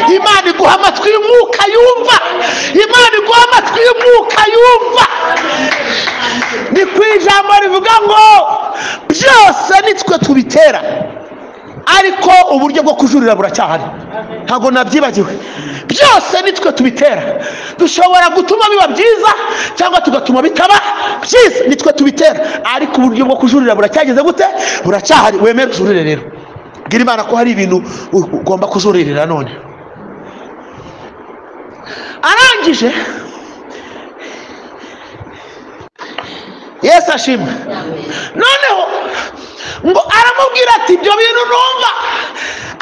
Imana iguha amatwi y'umwuka yumva. Imana iguha amatwi y'umwuka yumva. Ni ku ijambo rivuga ngo byose nitwe tubitera, ariko uburyo bwo kujurira buracyahari. Ntabwo nabyibagiwe. Byose nitwe tubitera. Dushobora gutuma biba byiza cyangwa tugatuma bitaba byiza, nitwe tubitera, ariko uburyo bwo kujurira buracyageze gute? Buracyahari. Wemere ujurire rero. Bwira Imana ko hari ibintu ugomba kujuririra none. Arangije Yesu ashimwe. Noneho ngo aramubwira ati ibyo bintu numva,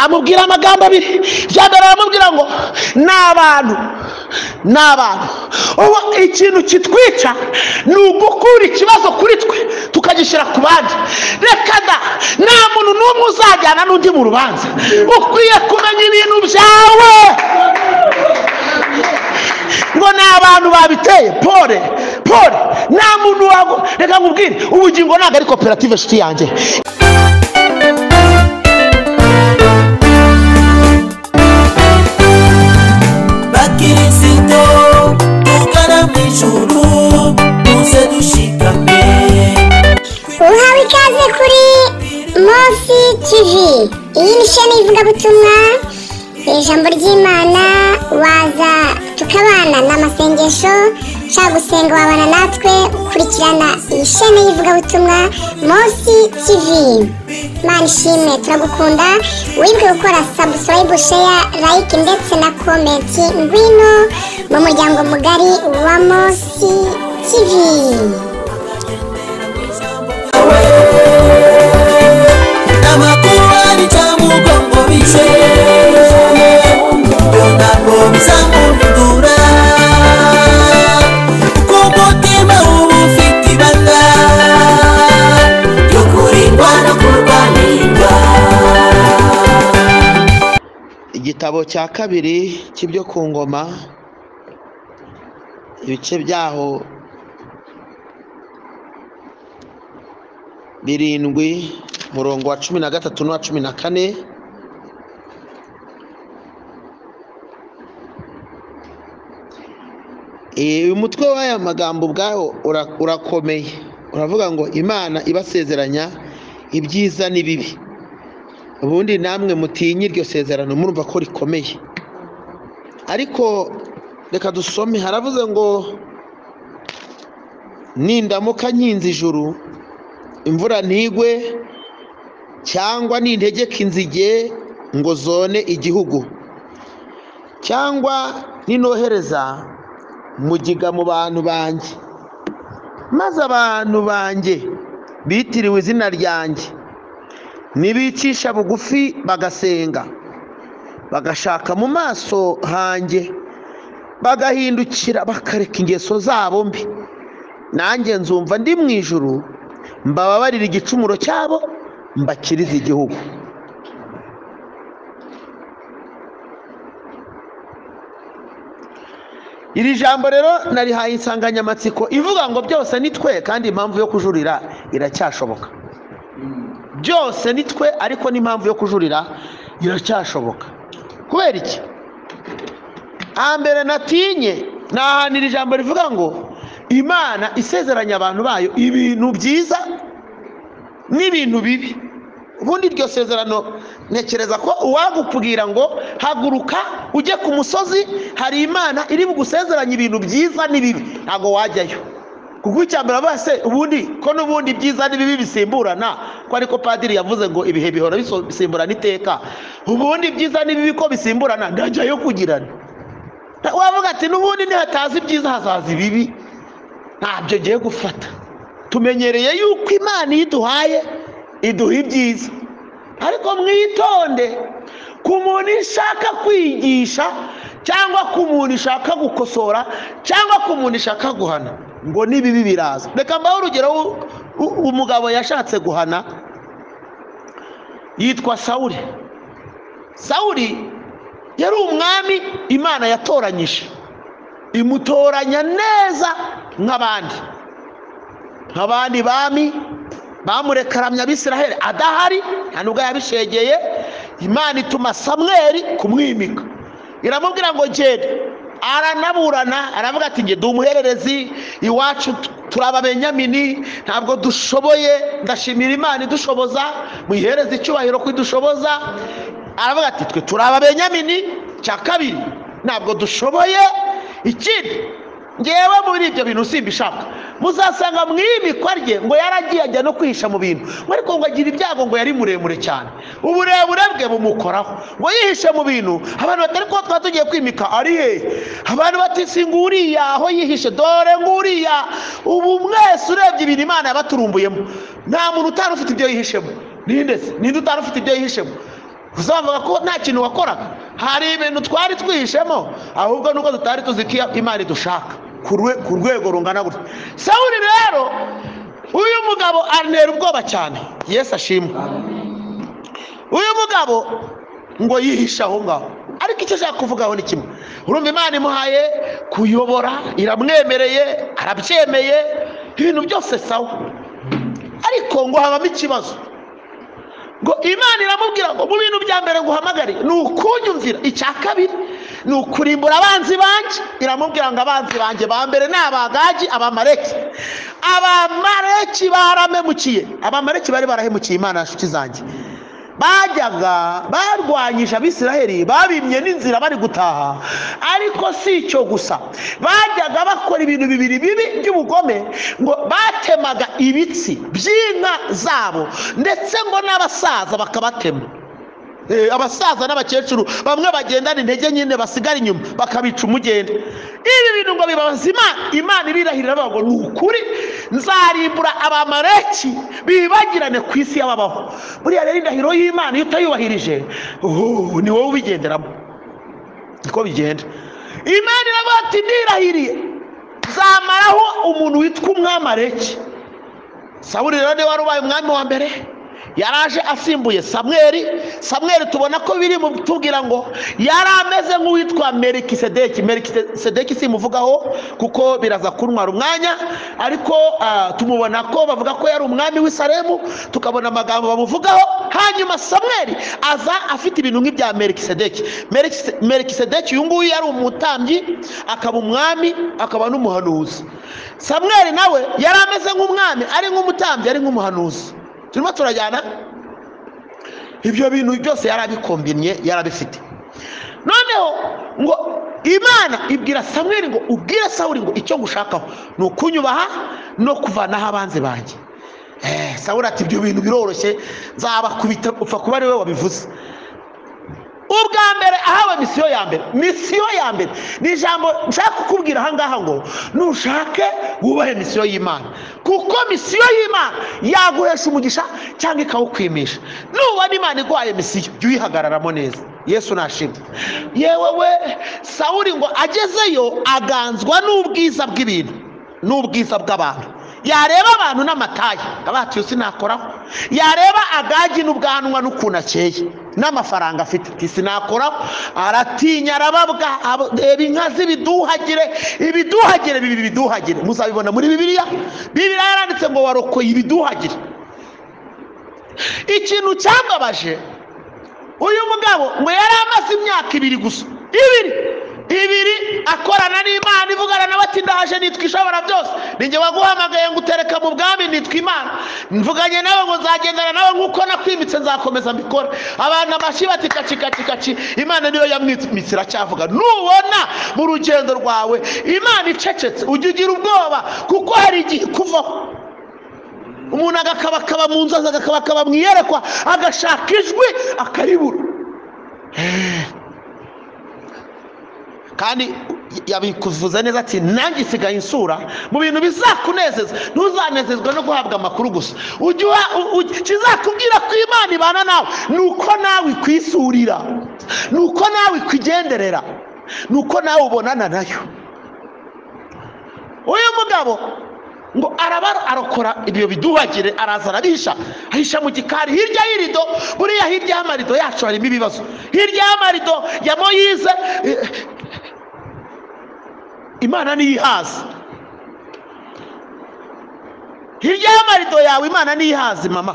amubwira amagambo abiri. Ijambo aramubwira ngo ni abantu, ni abantu. Ubu ikintu kitwica ni ugukura ikibazo kuri twe tukagishyira ku bandi. Reka da, nta muntu n'umwe uzajyana n'undi mu rubanza. Ukwiye kumenya ibintu byawe. Ngo ni abantu babiteye. Pole pole, nta muntu wago. Reka nkubwire, ubugingo ntabwo ari koperative nshuti yanjye. Bakirisito tugana mu ijuru muze dushikame. Uhawe ikaze kuri Mosi TV. Iyi ni sheni y'ivugabutumwa, ijambo ry'Imana, waza tukabana n'amasengesho. Ushaka gusenga wabana natwe, ukurikirana iyi sheni y'ivugabutumwa Mosi TV. Imana ishimwe, turagukunda. Wibuke gukora subscribe, share, like ndetse na comment. Ngwino mu muryango mugari wa Mosi TV. Igitabo cya kabiri cy'ibyo ku ngoma, ibice byaho 7, murongo wa 13 n'uwa 14. Uyu mutwe w'aya magambo ubwawo urakomeye. Uravuga ngo Imana ibasezeranya ibyiza n'ibibi. Ubundi namwe mutinye iryo sezerano, murumva ko rikomeye. Ariko reka dusome. Haravuze ngo nindamuka nkinze ijuru imvura ntigwe, cyangwa nintegeka inzige ngo zone igihugu, cyangwa ninohereza mugiga mu bantu banjye, maze abantu banjye bitiriwe izina ryanjye nibicisha bugufi bagasenga, bagashaka mu maso hanjye, bagahindukira bakareka ingeso zabo mbi, nanjye nzumva ndi mu ijuru, mbababarira igicumuro cyabo, mbakiriza igihugu. Iri jambo rero narihaye insanganyamatsiko ivuga ngo byose ni twe, kandi impamvu yo kujurira iracyashoboka. Byose ni twe, ariko n'impamvu yo kujurira iracyashoboka. Kubera iki? Hambere natinye nahanira ijambo rivuga ngo Imana isezeranya abantu bayo ibintu byiza n'ibintu bibi. Ubundi iryo sezerano ntekereza ko uwagukubwira ngo haguruka ujye ku musozi, hari Imana iri bugusezeranya ibintu byiza n'ibibi, ntabwo wajyayo. Kuko icyambere base ubundi ko n'ubundi byiza n'ibibi bisimburana, ko ariko padiri yavuze ngo ibihe bihora bisimburana iteka. Ubundi byiza n'ibibi ko bisimburana, ndajyayo kugirana. Wavuga ati n'ubundi nihataza ibyiza hazaza ibibi, ntabyo ngiye gufata. Tumenyereye yuko Imana iyo iduhaye iduha ibyiza, ariko mwitonde ku muntu ishaka kwigisha, cyangwa ku muntu ishaka gukosora, cyangwa ku muntu ishaka guhana, ngo n'ibibi biraza. Reka mbahe urugero. Umugabo yashatse guhana yitwa Sawuli. Sawuli yari umwami Imana yatoranyije, imutoranya neza nk'abandi bami bamurekaramya Abisiraheli adahari, nta nubwo yabishegeye. Imana ituma Samweli kumwimika. Iramubwira ngo genda. Aranaburana, aravuga ati nge ndi umuhererezi, iwacu turi Ababenyamini, ntabwo dushoboye, ndashimira Imana idushoboza, muyihereze icyubahiro ko idushoboza. Aravuga ati twe turi Ababenyamini, cya kabiri ntabwo dushoboye, ikindi ngewe muri ibyo bintu simbishaka. Muzasanga mu iyimikwa rye ngo yaragiye ajya no kwihisha mu bintu, ariko ngo agira ibyago ngo yari muremure cyane, uburebure bwe bumukoraho, ngo yihishe mu bintu. Abantu batari ko twaba tugiye kwimika ari hehe? Abantu bati si nguriya aho yihishe, dore nguriya. Ubu mwese urebye ibintu Imana yabaturumbuyemo, nta muntu utari ufite ibyo yihishemo. Ninde se? Ninde utari ufite ibyo yihishemo? Uzavuga ko nta kintu wakoraga? Hari ibintu twari twihishemo, ahubwo nuko tutari tuzi ko Imana idushaka ku rwego rungana gutya. Sawuli rero uyu mugabo antera ubwoba cyane. Yesu ashimwe. Uyu mugabo ngo yihisha aho ngaho, ariko icyo ashaka kuvugaho ni kimwe. Urumva Imana imuhaye kuyobora, iramwemereye, arabyemeye, ibintu byose sawa, ariko ngo habamo ikibazo. Ngo Imana iramubwira ngo mu bintu bya mbere nguhamagare ni ukunyumvira, icya kabiri ni ukurimbura abanzi banjye. Iramubwira ngo abanzi banjye ba mbere ni Abagagi, Abamaleki. Abamaleki baramemukiye, Abamaleki bari barahemukiye Imana. Nshuti zanjye, bajyaga barwanyije Abisiraheli, babimye n'inzira bari gutaha. Ariko si icyo gusa, bajyaga bakora ibintu bibiri bibi by'ubugome, ngo batemaga ibitsi by'inka zabo, ndetse ngo n'abasaza bakabatema. Abasaza n'abakecuru bamwe bagendana intege nyine basigara inyuma bakabica umugende. Ibi bintu ngo bibabaza Imana. Imana ibirahirira ngo ni ukuri nzarimbura Abamaleki bibagirane ku isi y'ababaho. Buriya rero indahiro y'Imana iyo utayubahirije, ni wowe ubigenderamo, niko bigenda. Imana iravuga ati ndirahiriye nzamaraho umuntu witwa Umwamaleki. Sawuli rero niwe wari ubaye umwami wa mbere, yaraje asimbuye Samweli. Samweli tubona ko biri mu tubwira ngo yari ameze nk'uwitwa Melikisedeki. Melikisedeki simuvugaho kuko biraza kuntwara umwanya, ariko tumubona ko bavuga ko yari umwami w'i Salemu, tukabona amagambo bamuvugaho. Hanyuma Samweli aza afite ibintu nk'ibya Melikisedeki. Melikisedeki uyu nguyu yari umutambyi, akaba umwami, akaba n'umuhanuzi. Samweli nawe yari ameze nk'umwami, ari nk'umutambyi, ari nk'umuhanuzi. Turimo turajyana. Ibyo bintu byose yarabikombinye, yarabifite. Noneho ngo Imana ibwira Samweli ngo ubwire Sawuli ngo icyo ngushakaho ni ukunyubaha no kuvanaho abanzi banjye. Sawuli ati ibyo bintu biroroshye, nzabakubita, upfa kuba ari we wabivuze. Ubwa mbere ahawe misiyo ya mbere, misiyo ya mbere ni ijambo nshaka kukubwira aha ngaha ngo nushake wubahe misiyo y'Imana, kuko misiyo y'Imana yaguhesha umugisha cyangwa ikawukwimisha. Nubona Imana iguhaye misiyo, jya uyihagararamo neza. Yesu nashimwe. Yewe we, Sawuli ngo agezeyo aganzwa n'ubwiza bw'ibintu n'ubwiza bw'abantu. Yareba abantu n'amataye abati sinakoraho, yareba Agagi n'ubwanwa n'ukuntu akeye n'amafaranga afite ati sinakoraho. Aratinya, arababwa, reba inka z'ibiduhagire, ibiduhagire bibi biduhagire. Muzabibona muri Bibiliya. Bibiliya yaranditse ngo warokoye ibiduhagire. Ikintu cyambabaje, uyu mugabo ngo yari amaze imyaka ibiri gusa, ibiri akorana n'Imana, ivugana nawe ati ndaje nitwa Ishobora byose, ninjye waguhamagaye ngo utereka mu bwami, nitwa Imana, mvuganye nawe ngo nzagendana nawe nk'uko nakwimitse, nzakomeza mbikora. Abantu amashyi bati kaci kaci kaci. Imana niyo yamwimitse, iracyavuga. Nubona mu rugendo rwawe Imana icecetse, ujye ugira ubwoba, kuko hari igihe ikuvaho. Umuntu agakabakaba mu nzozi, agakabakaba mu iyerekwa, agashaka ijwi akaribura. Kandi yabikuvuze neza ati nanjye isigaye insura mu bintu bizakunezeza. Ntuzanezezwa no guhabwa amakuru gusa, kizakubwira ko Imana ibana nawe nuko nawe ikwisurira, nuko nawe ikwigenderera, nuko nawe ubonana nayo. Uyu mugabo ngo arabara arokora ibyo biduhagire, araza ararisha, ahisha mu gikari hirya y'irido. Buriya hirya y'amarido yacu harimo ibibazo, hirya y'amarido ya Moyize Imana niyihaza. Hirya y'amarido yawe Imana niyihazi mama,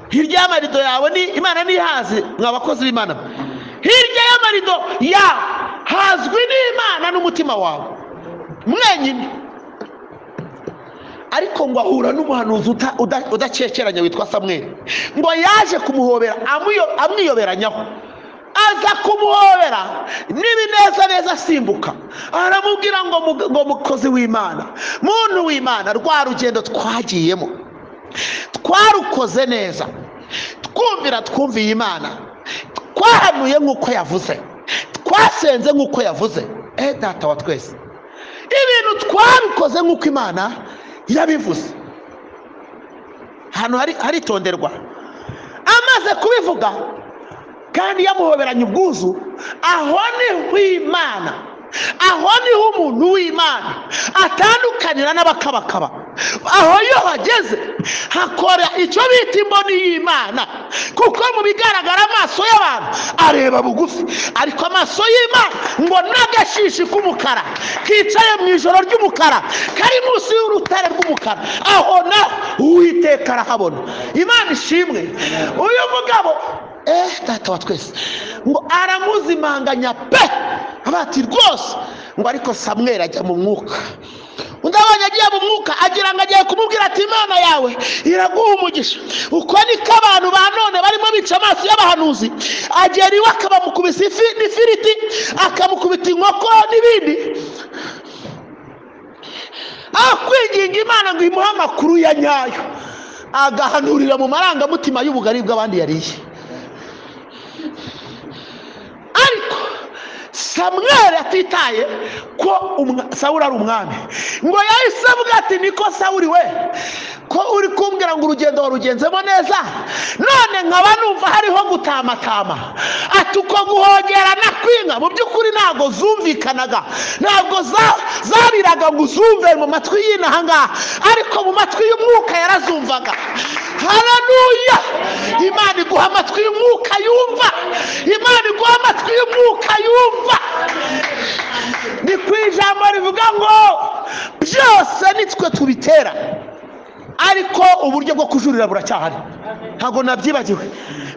hirya y'amarido yawe ni Imana niyihazi. Mwa bakozi b'Imana, Hirya y'amarido yawe hazwi n'Imana n'umutima wawe mwenyine. Ariko ngo ahura n'umuhanuzi udakekeranya witwa Samweli, ngo yaje kumuhobera amwiyoberanyaho, aza kumuhobera n'ibineza neza asimbuka, aramubwira ngo mukozi w'Imana, muntu w'Imana, rwa rugendo twagiyemo twarukoze neza, twumvira twumviye Imana, twahanuye nk'uko yavuze, twasenze nk'uko yavuze, data wa twese, ibintu twabikoze nk'uko Imana yabivuze. Hano haritonderwa. Amaze kubivuga kandi yamuhoberanye ubwuzu, aho niho Imana, aho niho umuntu w'Imana atandukanira n'abakabakaba. Aho iyo hageze hakora icyo bita imboni y'Imana, kuko mu bigaragara amaso y'abantu areba bugufi, ariko amaso y'Imana ngo n'agashishi k'umukara kicaye mu ijoro ry'umukara kari munsi y'urutare rw'umukara, aho naho Uwiteka arahabona. Imana ishimwe. Uyu mugabo data wa twese ngo aramuzimanganya pe, abati rwose ngo ariko Samweli ajya mu mwuka. Undi abonye agiye mu mwuka agira ngo agiye kumubwira ati Imana yawe iraguha umugisha. Uko niko abantu ba none barimo bica amaso y'abahanuzi, agera iwe akabamukubisa ifi n'ifiriti, akamukubita inkoko n'ibindi, aho kwinginga Imana ngo imuhe amakuru ya nyayo, agahanurira mu marangamutima y'ubugari bw'abandi yariye. Ariko Samweli atitaye ko Sawuli ari umwami, ngo yahise avuga ati niko Sawuli we, ko uri kumbwira ngo urugendo warugenzemo neza, none nkaba numva hariho gutamatama. Ati uko guhogerana kw'inka mu by'ukuri ntabwo zumvikanaga, ntabwo zabiraga ngo uzumve mu matwi y'inaha ngaha, ariko mu matwi y'umwuka yarazumvaga. Haleluya! Imana iguha amatwi y'umwuka yumva, Imana iguha amatwi y'umwuka yumva. Ni ku ijambo rivuga ngo byose nitwe tubitera, ariko uburyo bwo kujurira buracyahari, ntabwo nabyibagiwe.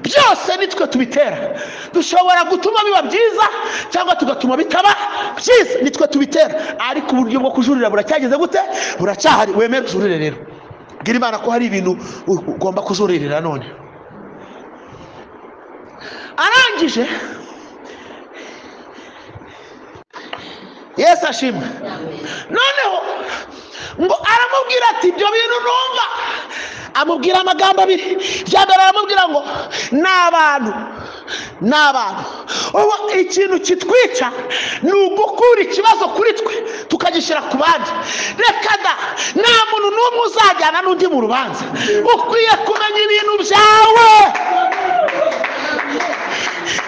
Byose nitwe tubitera, dushobora gutuma biba byiza cyangwa tugatuma bitaba byiza, nitwe tubitera, ariko uburyo bwo kujurira buracyageze gute? Buracyahari. Wemere ujurire rero, bwira Imana ko hari ibintu ugomba kujuririra none. Arangije Yesu ashimwe. Noneho ngo aramubwira ati ibyo bintu numva, amubwira amagambo abiri. Byambere aramubwira ngo n'abantu, n'abantu. Ubu ikintu kitwica ni ugukura ikibazo kuri twe tukagishyira ku bandi. Reka da, nta muntu n'umwe uzajyana n'undi mu rubanza. Ukwiye kumenya ibintu byawe.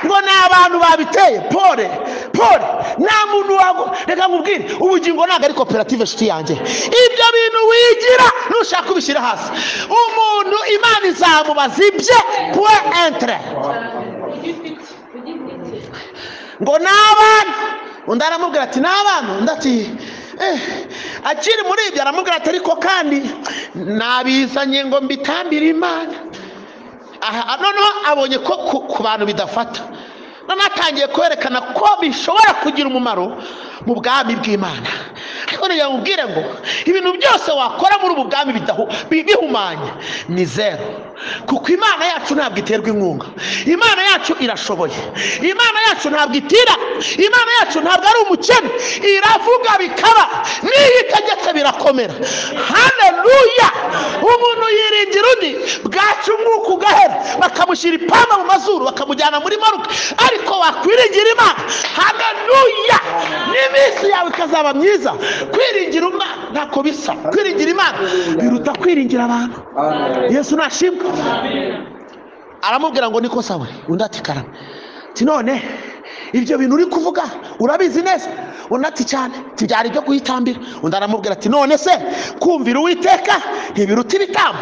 Ngo ni abantu babiteye, pole pole, nta muntu wago. Reka nkubwire, ubugingo ntabwo ari koperative nshuti yanjye. Ibyo bintu wigira nushaka ubishyira hasi, umuntu Imana izamubaza ibye point entre. Ngo ni abantu, undi aramubwira ati ni abantu, undi ati akiri muri ibyo aramubwira ati ariko kandi nabizanye ngo mbitambire Imana. Aha noneho abonye ko ku bantu bidafata, none atangiye kwerekana ko bishobora kugira umumaro mu bwami bw'Imana. Ariko ngira mubwire ngo ibintu byose wakora muri ubu bwami bihumanye ni zero, kuko Imana yacu ntabwo iterwa inkunga, Imana yacu irashoboye, Imana yacu ntabwo itira, Imana yacu ntabwo ari umukene, iravuga bikaba, n'iyo itegetse birakomera. Haleluya! Umuntu yiringira undi bwacu umwuka ugahera, bakamushyira ipamba mu mazuru, bakamujyana muri maruka, ariko wakwiringira Imana, haleluya, n'iminsi yawe ikazaba myiza. Kwiringira Imana ntako bisa, kwiringira Imana biruta kwiringira abantu. Yesu nashimwe. Aramubwira ngo niko Sawuli, undi ati karame. Ati none ibyo bintu uri kuvuga urabizi neza? Undi ati cyane, byari ibyo kuyitambira. Undi aramubwira ati none se kumvira Uwiteka ntibiruta ibitambo?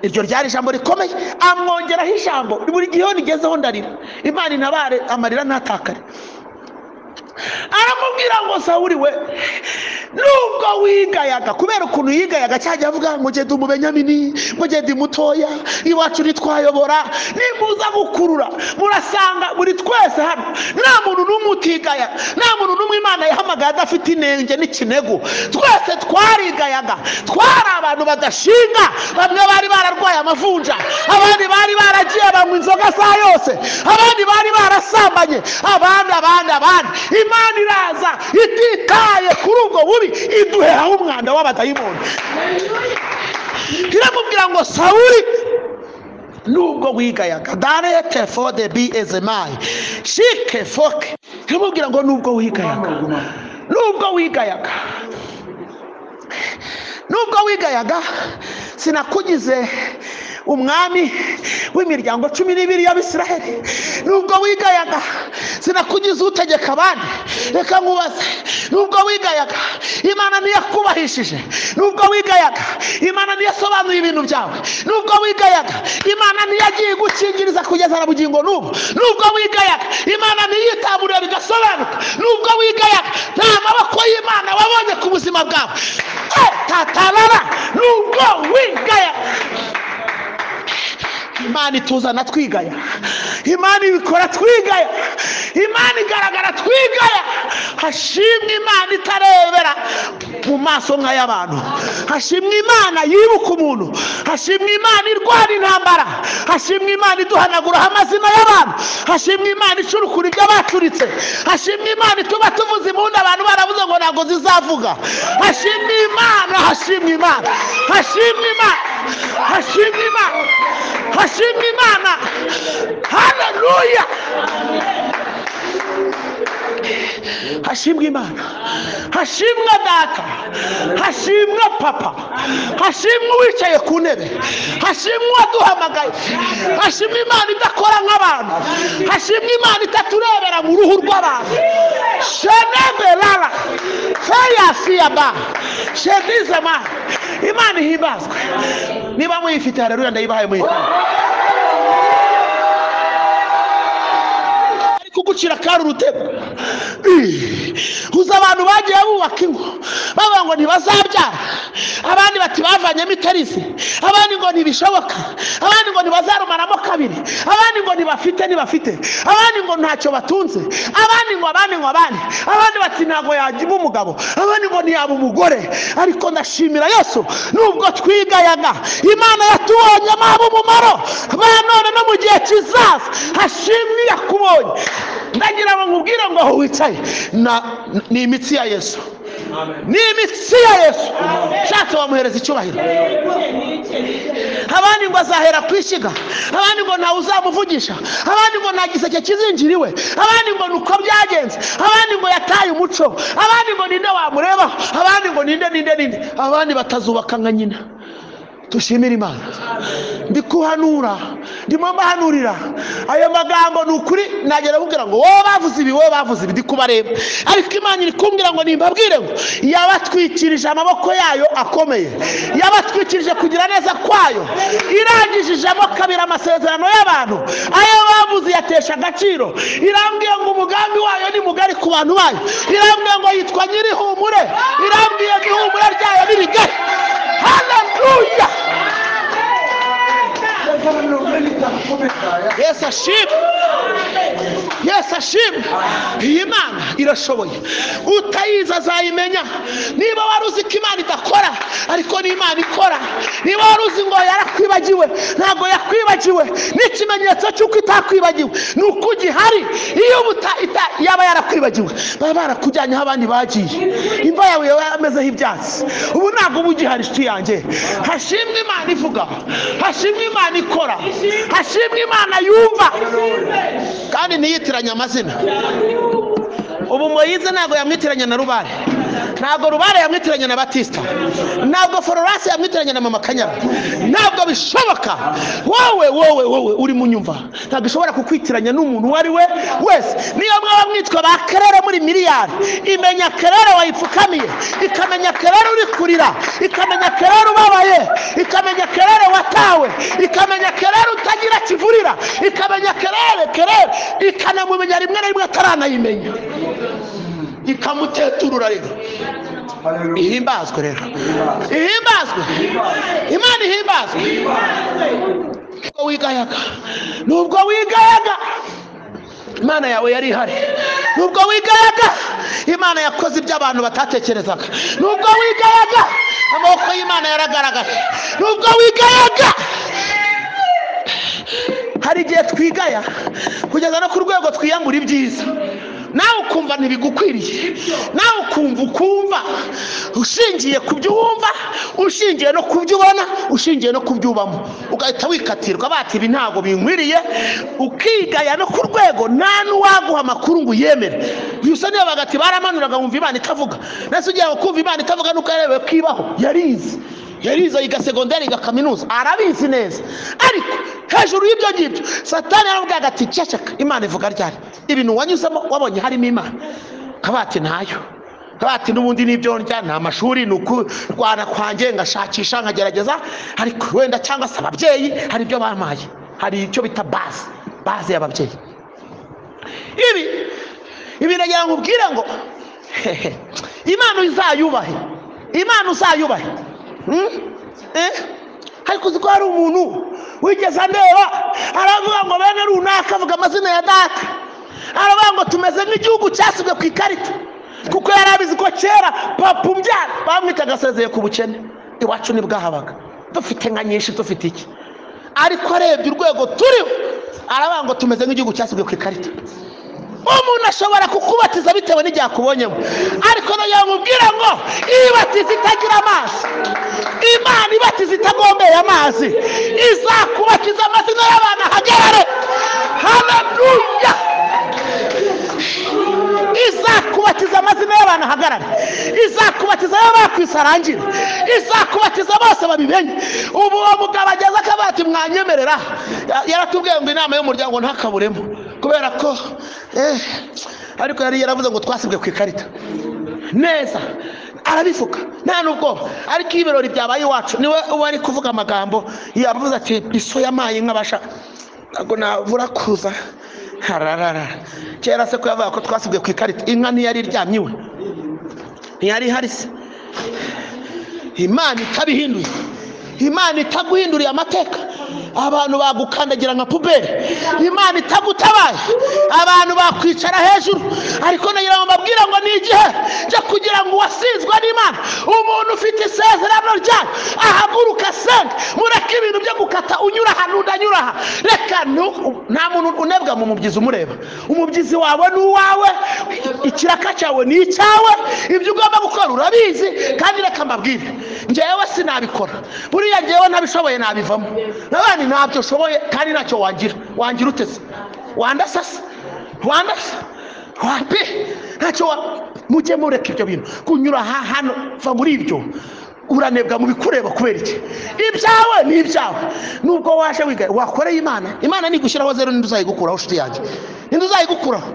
Iryo ryari ijambo rikomeye. Amwongeraho ijambo, buri gihe iyo nigezeho ndarira, Imana intabare amarira ntatakare. Aramubwira ngo Sawuli we, Nubwo wigayaga, kubera ukuntu yigayaga cyajya avuga ngo genda umubenyamini, ngo genda mutoya, iwacu nitwayobora. Nimuza gukurura murasanga buri twese hano nta muntu n'umwe utigaya, nta muntu n'umwe Imana yahamagaye adafite inenge n'ikinego. Twese twarigayaga, twari abantu badashinga. Bamwe bari bararwaye amavunja, abandi bari baragiye banywa inzoga saa yose, abandi bari barasambanye, abandi abandi abandi. Imana iraza ititaye kuri ubwo bubi, iduhehaho umwanda w'abadayimoni. Iramubwira ngo Sawuli, nubwo wigayaga, darete for the be ezemai shike foke. Iramubwira ngo nubwo wigayaga, nubwo wigayaga, nubwo wigayaga, sinakugize umwami w'imiryango 12 y'Abisiraheli. Nubwo wigayaga, sinakugize utegeka abandi. Reka nkubaze, nubwo wigayaga, Imana ntiyakubahishije. Nubwo wigayaga, Imana ntiyasobanuye ibintu byawe. Nubwo wigayaga, Imana ntiyagiye gukingiriza kugeza na bugingo n'ubu. Nubwo wigayaga, Imana ntiyitaburiye bigasobanuka. Nubwo wigayaga, nta maboko y'Imana wabonye ku buzima bwawe. Tatarara, nubwo wigayaga, Imana ituzana twigaya, Imana ibikora twigaya, Imana igaragara twigaya. Hashimwe Imana itarebera mu maso nk'ay'abantu. Hashimwe Imana yibuka umuntu. Hashimwe Imana irwana intambara. Hashimwe Imana iduhanaguraho amazina y'abantu. Hashimwe Imana icurukura ibyo bacuritse. Hashimwe Imana ituba tuvuze impundu abantu baravuze ngo ntabwo zizavuga. Hashimwe Imana, hashimwe Imana, hashimwe Imana, hashimwe Imana, hashimwe Imana. Haleluya! Hashimwe Imana, hashimwe data, hashimwe papa, hashimwe uwicaye ku ntebe, hashimwe uwaduhamagaye, hashimwe Imana idakora nk'abantu, hashimwe Imana itaturebera mu ruhu rw'abantu. Shenebelala feyasiyaba shedizema. Imana ihimbazwe. Niba muyifite haleluya, ndayibahaye muyifite. Kugucira kari urutego. Uza abantu bagiye bubaka ingo bavuga ngo ntibazabyara, abandi bati bavanyemo iterisi, abandi ngo ntibishoboka, abandi ngo ntibazarumaramo kabiri, abandi ngo ntibafite ntibafite, abandi ngo ntacyo batunze, abandi ngo abandi ngo abandi, abandi bati ntabwo yagiba umugabo, abandi ngo ntiyaba umugore. Ariko ndashimira Yesu, nubwo twigayaga, Imana yatubonyemo ab'umumaro ba none no mu gihe kizaza. Hashimwe yakubonye. Ndagira ngo nkubwire ngo aho wicaye ni imitsi ya Yesu, ni imitsi ya Yesu. Shatse wamuhereza icyubahiro. Abandi ngo azahera kwishyiga, abandi ngo ntawe uzamuvugisha, abandi ngo nta giseke kizinjira iwe, abandi ngo nuko byagenze, abandi ngo yataye umuco, abandi ngo ninde wamureba, abandi ngo ninde ninde ninde, abandi batazubaka nka nyina. Tushimire Imana. Ndikuhanura, ndimo mbahanurira ayo magambo. Ni ukuri nagera kubwira ngo wowe bavuze ibi, wowe bavuze ibi, ndikubareba. Ariko Imana iri kumbwira ngo nimbabwire ngo yabatwikirije amaboko yayo akomeye, yabatwikirije kugira neza kwayo, irangijijemo kabiri amasezerano y'abantu. Ayo bavuze yatesha agaciro. Irambwiye ngo umugambi wayo ni mugari ku bantu bayo. Irambwiye ngo yitwa Nyirihumure. Irambwiye ngo ihumure ryayo ni rigari. Haleluya! Yesu ashimwe, Yesu ashimwe. Iyi Imana irashoboye, utayizi azayimenya. Niba wari uzi ko Imana idakora, ariko ni Imana ikora. Niba wari uzi ngo yarakwibagiwe, ntabwo yakwibagiwe. N'ikimenyetso cy'uko itakwibagiwe ni uko ugihari. Iyo yaba yarakwibagiwe, baba barakujyanye aho abandi bagiye, imva yawe yamezeho ibyatsi. Ubu ntabwo uba ugihari, inshuti yanjye. Hashimwe Imana ivuga, hashimwe Imana ikora, hashimwe Imana yumva, kandi ntiyitiranye amazina. Ubu Moyize ntabwo yamwitiranya na Rubare, ntabwo Rubare yamwitiranya na Batista, ntabwo Florence yamwitiranya na Mama Kanyana, ntabwo bishoboka. Wowe wowe wowe uri mu nyumva, ntabwo ishobora kukwitiranya n'umuntu uwo ari we wese. Niyo mwaba mwitwa ba Kerere muri miliyari, imenya Kerere wayipfukamiye, ikamenya Kerere uri kurira, ikamenya Kerere ubabaye, ikamenya Kerere watawe, ikamenya Kerere utagira kivurira, ikamenya Kerere Kerere, ikanamumenya rimwe na rimwe ataranayimenya, ikamuteturura. Rero Ihimbazwe rero, ihimbazwe Imana, ihimbazwe. Nubwo wigayaga, nubwo wigayaga, Imana yawe yari ihari. Nubwo wigayaga, Imana yakoze ibyo abantu batatekerezaga. Nubwo wigayaga, amaboko y'Imana yaragaragaye. Nubwo wigayaga, hari igihe twigaya kugeza no ku rwego twiyambura ibyiza, nawe ukumva ntibigukwiriye, nawe ukumva ushingiye ku byo wumva, ushingiye no ku byo ubona, ushingiye no ku byo ubamo, ugahita wikatirwa bati ibi ntabwo binkwiriye, ukigaya no ku rwego nta n'uwaguha amakuru ngo uyemere. Gusa niyo bagati baramanuraga wumva Imana itavuga, nese ugiye kumva Imana itavuga nuko yarebewe kwibaho, yarize yarize yiga segonderi, yiga kaminuza, arabizi neza. Ariko hejuru y'ibyo ngibyo Satani yaramubwiraga ati ceceka, Imana ivuga ryari? Ibintu wanyuzemo wabonye harimo Imana? Kabati ntayo, kabati n'ubundi n'ibyo ndya nta mashuri, ni ukurwana kwanjye ngashakisha nkagerageza, ariko wenda cyangwa se ababyeyi hari ibyo bampaye, hari icyo bita base, base y'ababyeyi. Ibi nagira ngo ubwire ngo Imana uzayubahe, Imana uzayubahe. Ariko uzi ko hari umuntu wigeze andeba aravuga ngo bene runaka, avuga amazina ya data, aravuga ngo tumeze nk'igihugu cyasibwe ku ikarita, kuko yari abizi ko kera papa umbyara bamwitaga asezeye ku bukene, iwacu ntibwahabaga, dufite nka nyinshi, dufite iki. Ariko arebye urwego turiho aravuga ngo tumeze nk'igihugu cyasibwe ku ikarita. Umuntu ashobora kukubatiza bitewe n'igihe akubonyemo, ariko nayo yamubwira ngo ibatiza itagira amazi, Imana ibatiza itagombeye amazi, izakubatiza amazina y'abantu ahagarare. Haleluya! Izakubatiza amazina y'abantu ahagarare, izakubatiza ayo bakwise arangire, izakubatiza bose babimenye. Ubu uwo mugabo ageze akabati mwanyemerera, yaratubwiye ngo inama y'umuryango ntakaburemo, kubera ko ariko yari yaravuze ngo twasibwe ku ikarita neza, arabivuga nta n'ubwoba. Ariko iyo ibirori byabaye iwacu niwe uba ari kuvuga amagambo, yavuze ati iso yamaye nk'abasha ntabwo nabura kuza hararara. Kera se ko yavuga ko twasibwe ku ikarita, inka ntiyari iryamye iwe, ntiyari ihari se? Imana itabihinduye, Imana itaguhinduriye amateka, abantu bagukandagira nka puberi. Imana itagutabaye, abantu bakwicara hejuru. Ariko nagira ngo mbabwire ngo ni igihe cyo kugira ngo uwasizwe n'Imana, umuntu ufite isezerano ryayo, ahaguruka asenge. Mureke ibintu byo gukata unyura aha n'udanyura aha. Reka nta muntu unebwa mu mubyizi umureba. Umubyizi wawe ni uwawe, ikiraka cyawe ni icyawe, ibyo ugomba gukora urabizi. Kandi reka mbabwire, njyewe sinabikora, buriya njyewe ntabishoboye nabivamo. Nabandi ntabyo ushoboye kandi ntacyo wangira. Wangira utese? Wandasasa? Wandasa? Wapi? Ntacyo wa... Mujye mureka ibyo bintu kunyura aha hano, va muri ibyo. Uranebwa mu bikureba kubera iki? Ibyawe ni ibyawe. Nubwo waje wiga wakoreye Imana, Imana nigushyiraho zero ninde uzayigukuraho? Nshuti yanjye, ninde uzayigukuraho?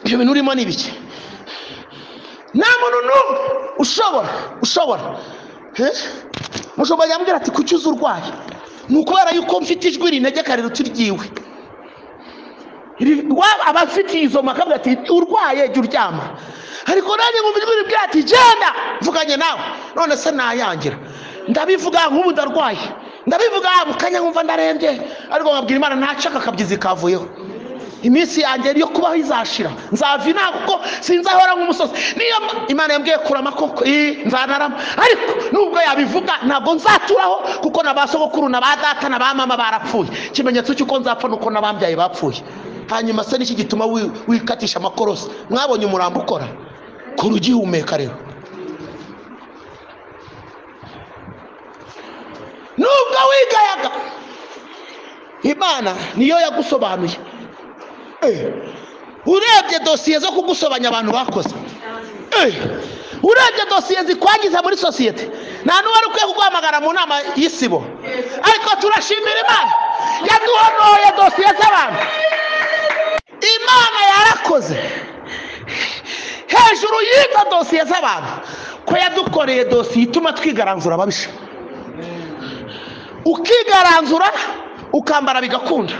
Ibyo bintu urimo ni ibiki? Nta muntu n'umwe ushobora. Mushobora yambwira ati kuki uza urwaye? Ni ukubera yuko mfite ijwi rintegeka riruta iryiwe. Aba afite izo makavuga ati urwaye jya uryama, ariko nanjye nkumva ijwi ribwira ati genda mvuganye nawe. None se nayangira? Ndabivuga nk'ubu ndarwaye, ndabivuga mu kanya nkumva ndarembye, ariko nkabwira Imana ntacaka akabyizi kavuyeho. Iminsi yanjye yo kubaho izashira, nzava inaha kuko sinzahora nk'umusozi. Niyo Imana yambwiye kurama koko nzanarama, ariko nubwo yabivuga ntabwo nzaturaho, kuko na ba sogokuru na ba data na ba mama barapfuye. Ikimenyetso cy'uko nzapfa nuko n'abambyaye bapfuye. Hanyuma se niki gituma wikatisha amakorosi? Mwabonye umurambo ukora kora ugihumeka. Rero nubwo wigayaga, Imana niyo yagusobanuye. Urebye dosiye zo kugusobanya abantu bakoze, urebye dosiye zikwangiza muri sosiyete, nta n'uwari ukwiye kuguhamagara mu nama y'isibo. Ariko turashimira Imana yaduhonoye dosiye z'abantu. Imana yarakoze hejuru y'izo dosiye z'abantu, ko yadukoreye dosiye ituma twigaranzura ababisha. Ukigaranzura ukambara bigakunda,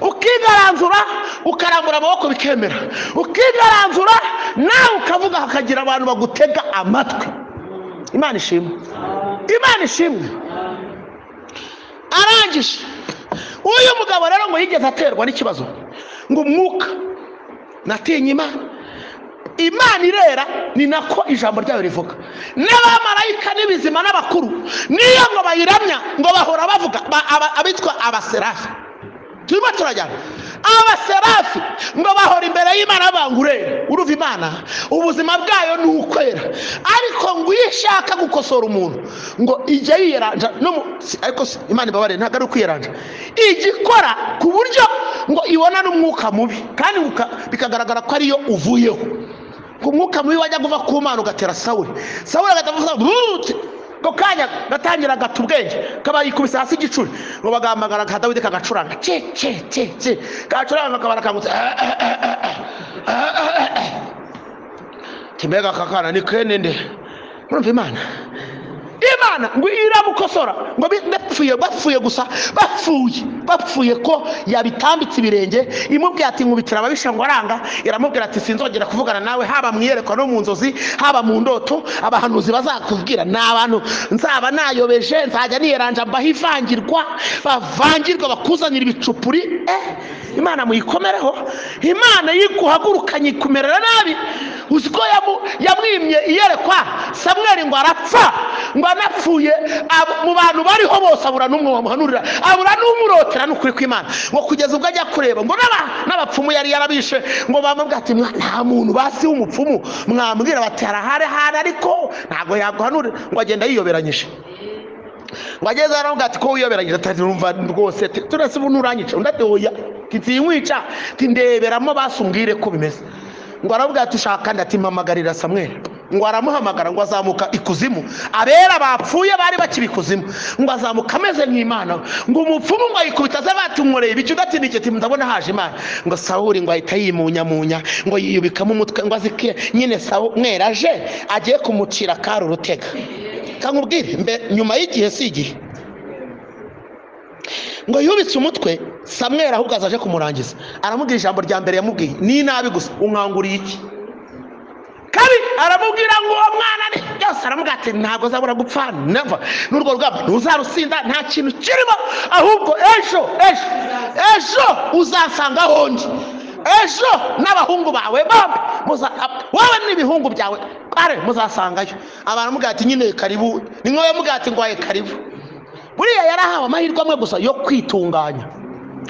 ukigaranzura ukarambura amaboko bikemera, ukigaranzura nawe ukavuga Ukavuga hakagira abantu bagutega amatwi. Imana ishimwe, Imana ishimwe. Arangije uyu mugabo rero ngo yigeze aterwa n'ikibazo ngo umwuka natinye Imana. Imana irera, ni nako ijambo ryayo rivuga. N'abamarayika n'ibizima n'abakuru niyo ngo bayiramya, ngo bahora bavuga abitwa abaserafi. Turimo turajyana abaserafi ngo bahora imbere y'Imana bangurera. Uruva Imana ubuzima bwayo ni ukwera, ariko ngo iyo ishaka gukosora umuntu ngo ijya yiyeranja no, ariko Imana ibabare ntabwo ari ukwiyeranja, igikora ku buryo ngo ibona n'umwuka mubi kandi bikagaragara ko ariyo uvuyeho. Ku mwuka mubi wajya kuva ku Mana ugatera Sawuli, Sawuli agatavuza ko kanya gatangira gata ubwenge kaba yikubise hasi igicuri, ngo bagamagara ka Dawidi kagacuranga ce ce ce ce gacuranga kabara kangutse timbega kakana ni kenende. Murumva Imana, Imana ngo iramukosora ngo bapfuye, bapfuye gusa, bapfuye ko yabitambitse ibirenge. Imubwiye ati nkubitira ababisha ngo aranga, iramubwira ati sinzongera kuvugana nawe, haba mu iyerekwa no mu nzozi, haba mu ndoto. Abahanuzi bazakubwira ni abantu nzaba nayobeje, nzajya niyeranja mbahivangirwa, bavangirwa bakuzanira ibicupuri. Imana muyikomereho. Imana yiguhagurukanye ikumerera nabi. Uzi ko yamwimye iyerekwa Samweli ngo arapfa, ngo anapfuye mu bantu bariho bose abura n'umwe wamuhanurira, abura n'umurotera n'ukuri kw'Imana. Ngo kugeza ubwo ajya kureba ngo n'abapfumu yari yarabishe, ngo bamubwira ati nta muntu basi w'umupfumu mwambwira bati arahari hari, ariko ntabwo yaguhanurira. Ngo agenda yiyoberanyije, ngo ageze aramubwira ati ko wiyoberanyije, ati numva rwose turese ubu nuranyica. Undi ati oya, ntinkwica, ndeberamo basi umbwire ko bimeze. Ngo aravuga ati ushaka kandi, ati mpamagarira Samweli. Ngo aramuhamagara, ngo azamuka ikuzimu, abera bapfuye bari bakiri ikuzimu, ngo azamuka ameze nk'Imana. Ngo umupfumu ngo ayikubita aze batunkoreye ibicu, udatinike ati ndabona haje Imana. Ngo Sawuli ngo ahita yimunyamunya, ngo yiyubikamo umutwe, ngo azike nyine Samweli aje agiye kumucira kari urutega. Kankubwire mbe nyuma y'igihe si igihe, ngo yubitse umutwe Samweli ahubwo azaje kumurangiza. Aramubwira ijambo rya mbere yamubwiye ni nabi gusa, unkanguriye iki? Kabiri aramubwira ngo uwo mwana ni byose, aramubwira ati ntabwo azabura gupfa, never, n'urwo rugamba ntuzarusinda, nta kintu kirimo, ahubwo ejo ejo ejo uzasanga hondi, ejo n'abahungu bawe bombi, wowe n'ibihungu byawe are muzasangayo. Abaramubwira ati nyine karibu, ni nko yamubwira ati ngwaye karibu. Buriya yarahawe amahirwe amwe gusa yo kwitunganya,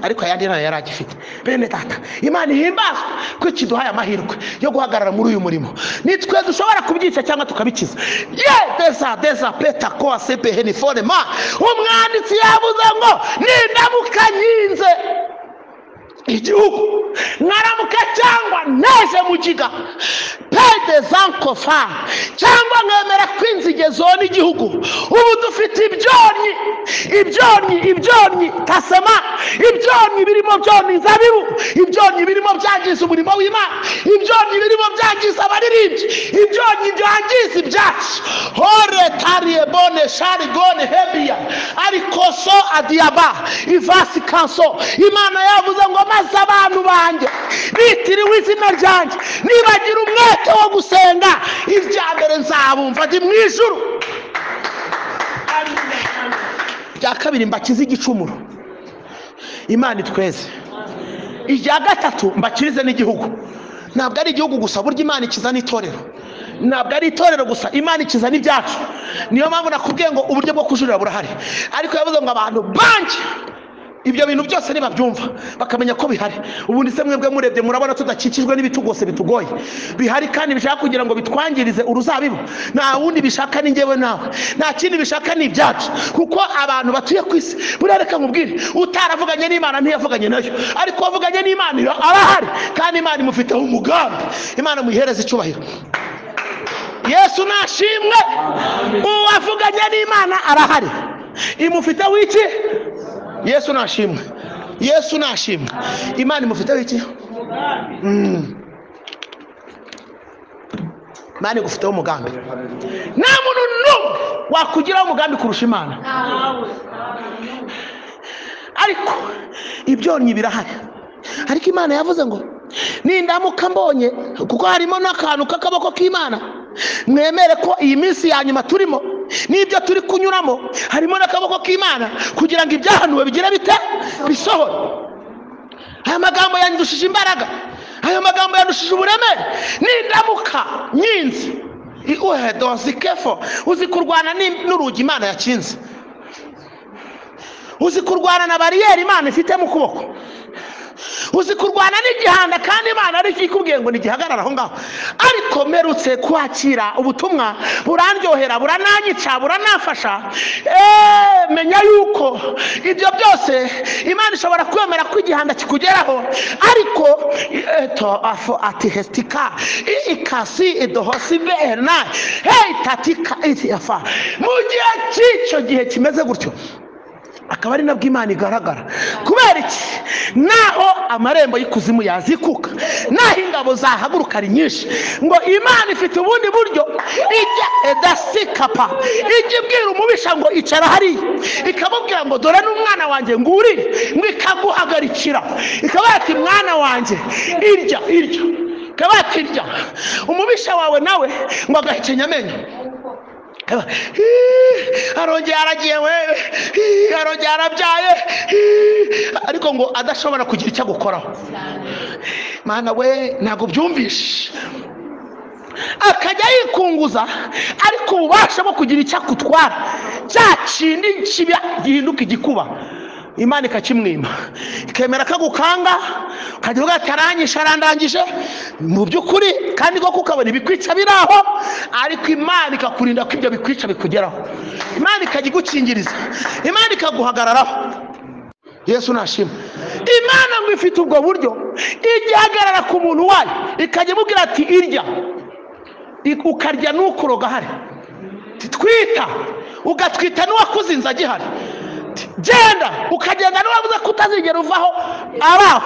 ariko ayandi ntayo yari agifite. Bene data, Imana ihimbazwe ko ikiduhaye amahirwe yo guhagarara muri uyu murimo. Nitwe dushobora kubyica cyangwa tukabikiza. Ye deza deza peta ko sepe henifone ma. Umwanditsi yavuze ngo nindamuka nyinze igihugu, nkaramuka cyangwa neje mugiga pede zankofa, cyangwa nkemera kwinzige zone igihugu. Ubu dufite ibyonnyi, ibyonnyi, ibyonnyi tasema, ibyonnyi birimo byonnyi zabibu, ibyonnyi birimo byangiza umurimo w'Imana, ibyonnyi birimo byangiza abaririmbyi, ibyonnyi byangiza ibyacu. Hore tariye bone shari gone hebia ariko so adiaba ivasi kanso. Imana yavuze ngo maze abantu banjye bitiriwe izina ryanjye nibagira umwete wo gusenga, ibya mbere nzabumva ndi mu ijuru, bya kabiri mbakize igicumuro, Imana itweze, irya gatatu mbakirize n'igihugu. Ntabwo ari igihugu gusa, burya Imana ikiza n'itorero. Ntabwo ari itorero gusa, Imana ikiza n'ibyacu. Niyo mpamvu nakubwiye ngo uburyo bwo kujurira burahari, ariko yavuze ngo abantu banjye ibyo bintu byose nibabyumva bakamenya ko bihari. Ubundi se mwebwe murebye murabona tudakikijwe n'ibitugose bitugoye bihari kandi bishaka kugira ngo bitwangirize uruzabibu. Nta wundi bishaka ni njyewe nawe, nta kindi bishaka ni ibyacu, kuko abantu batuye ku isi. Buriya reka nkubwire, utaravuganye n'Imana ntiyavuganye nayo, ariko wavuganye n'Imana arahari kandi Imana imufiteho umugambi. Imana muyihereze icyubahiro. Yesu nashimwe. Uwavuganye n'Imana arahari, imufiteho iki? Yesu nashimwe. Yesu nashimwe. Imana imufiteho iki? Imana igufiteho umugambi. Nta muntu n'umwe wakugiraho umugambi kurusha Imana. Ariko ibyonnyi birahari. Ariko Imana yavuze ngo Nindamuka mbonye, kuko harimo n'akantu k'akaboko k'Imana, mwemere ko iyi minsi ya nyuma turimo n'ibyo turi kunyuramo harimo n'akaboko k'Imana, kugira ngo ibyahanuwe bigire bite bisohore. Aya magambo yandushije imbaraga, aya magambo yandushije uburemere. Nindamuka nyinze dozikefo, uzi kurwana n'urugi Imana yakinze, uzi kurwana na bariyeri Imana ifite mu kuboko, uzi kurwana n'igihanda kandi Imana ari ikubwiye ngo nigihagarara aho ngaho. Ariko mperutse kwakira ubutumwa burandyohera, burananyica, buranafasha. Menya yuko ibyo byose Imana ishobora kwemera ko igihanda kikugeraho, ariko eto afo atihestika ikasi idohosi berna hey tatika itiafa. Mu gihe cy'icyo gihe kimeze gutyo, akaba ari nabwo Imana igaragara. Kubera iki? Naho amarembo y'ikuzimu yazikuka, naho ingabo zahaguruka ari nyinshi, ngo Imana ifite ubundi buryo ijya edasikapa, ijya ibwira umubisha ngo icara hariya, ikamubwira ngo dore n'umwana wanjye ngurire, ngo ikaguhagarikira, ikaba ati mwana wanjye irya irya, ikaba ati irya. Umubisha wawe nawe ngo agahekenya amenyo, arongera aragiye we, arongera arabyaye, ariko ngo adashobora kugira icyo agukoraho. Mana we, ntabwo byumvishe. Akajya yikunguza, ariko ububasha bwo kugira icyo akutwara, cya kindi kiba gihinduka igikuba, Imana ikakimwima, ikemera akagukanga, ukajya uvuga ati aranyishe, arandangije mu by'ukuri, kandi koko ukabona ibikwica biri aho, ariko Imana ikakurinda ko ibyo bikwica bikugeraho. Imana ikajya igukingiriza, Imana ikaguhagararaho. Yesu nashimwe. Imana ngo ifite ubwo buryo, ijya ihagarara ku muntu wayo, ikajya imubwira ati irya, ukarya n'ukuroga ahari, twita ugatwita n'uwakuzinze agihari, genda ukagenda n'uwavuze ko utazigera uvaho araho,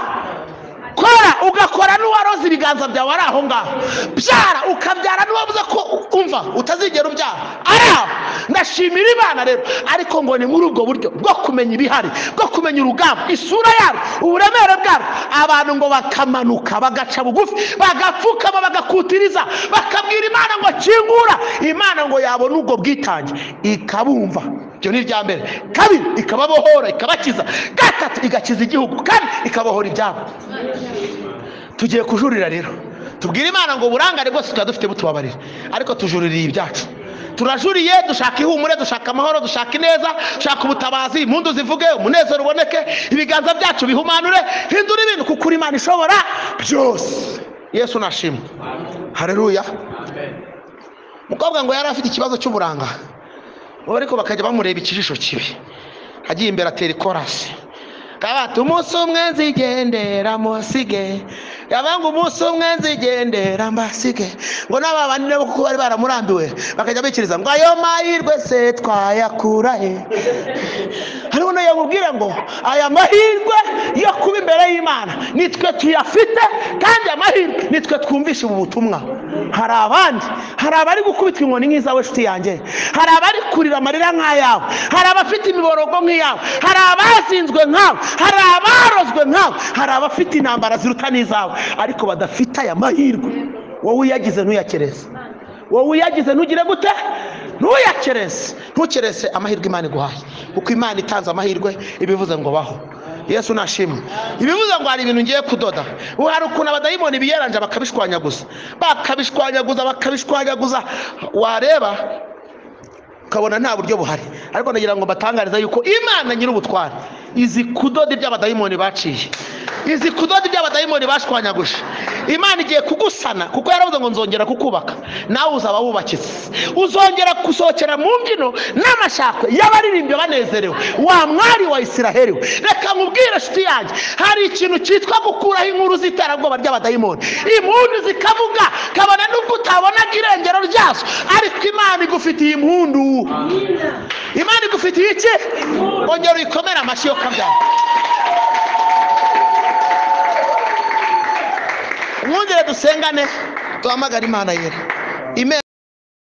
kora ugakora n'uwaroze ibiganza byawe ari aho ngaho, byara ukabyara n'uwavuze ko umva utazigera ubyara ari aho. Ndashimira Imana rero, ariko ngo ni muri ubwo buryo bwo kumenya ibihari, bwo kumenya urugamba, isura yarwo, uburemere bwarwo, abantu ngo bakamanuka bagaca bugufi, bagapfukama, bagakutiriza, bakabwira Imana ngo kingura. Imana ngo yabona ubwo bwitange ikabumva. Ibyo ni irya mbere. Kabiri, ikababohora, ikabakiza. Gatatu, igakiza igihugu, kandi ikabohora ibyabo. Tugiye kujurira rero, tubwire Imana ngo uburangare bwose tuba dufite butubabarire, ariko tujuririye ibyacu. Turajuriye, dushaka ihumure, dushaka amahoro, dushaka ineza, dushaka ubutabazi, impundu zivuge, umunezero uboneke, ibiganza byacu bihumanure, hindura ibintu, kuko uri Imana ishobora byose. Yesu nashimwe. Haleluya. Umukobwa ngo yari afite ikibazo cy'uburanga, ariko bakajya bamureba ikijisho kibi, agiye imbere atera ikorasi, kabati umunsi umwe nzigendera musige, yabanga umunsi umwe nzigendera mbasige, ngo n'aba bandi nabo kuko bari baramurambiwe bakajya bikiriza ngo ayo mahirwe se twayakura he. Hariho yamubwira ngo aya mahirwe yo kuba imbere y'Imana nitwe tuyafite, kandi amahirwe nitwe twumvisha ubu butumwa. Hari abandi, hari abari gukubitwa inkoni nk'izawe nshuti yanjye, hari abari kurira amarira nk'ayawe, hari abafite imiborogo nk'iyawe, hari abazinzwe nkawe, hari abarozwe nkawe, hari abafite intambara ziruta n'izawe, ariko badafite aya mahirwe. Wowe uyagize ntuyakereze, wowe uyagize ntugire gute, ntuyakereze, ntukereze amahirwe Imana iguhaye, kuko Imana itanze amahirwe ibivuze ngo baho. Yesu nashimwe. Ibivuze ngo hari ibintu ngiye kudoda. Hari ukuntu abadayimoni biyeranja bakabishwanyaguza, bakabishwanyaguza, bakabishwanyaguza, wareba ukabona nta buryo buhari. Ariko nagira ngo mbatangarize yuko Imana nyir'ubutware izi kudoda ibyo abadayimoni baciye, izi kudoda ibyo abadayimoni bashwanyaguje. Imana igiye kugusana, kuko yaravuze ngo nzongera kukubaka, nawe uzaba wubakitse, uzongera gusohokera mu mbyino n'amashakwe y'abaririmbyi banezerewe, wa mwari wa Isiraheli. Reka nkubwire nshuti yanjye, hari ikintu cyitwa gukuraho inkuru z'iterabwoba ry'abadayimoni, impundu zikavuga, kabona nubwo utabonaga irengero ryazo, ariko Imana igufitiye impundu. Imana igufitiye iki? Ongera uyikomere amashyi yo kabyara. Mwongere dusengane, duhamagare Imana yera.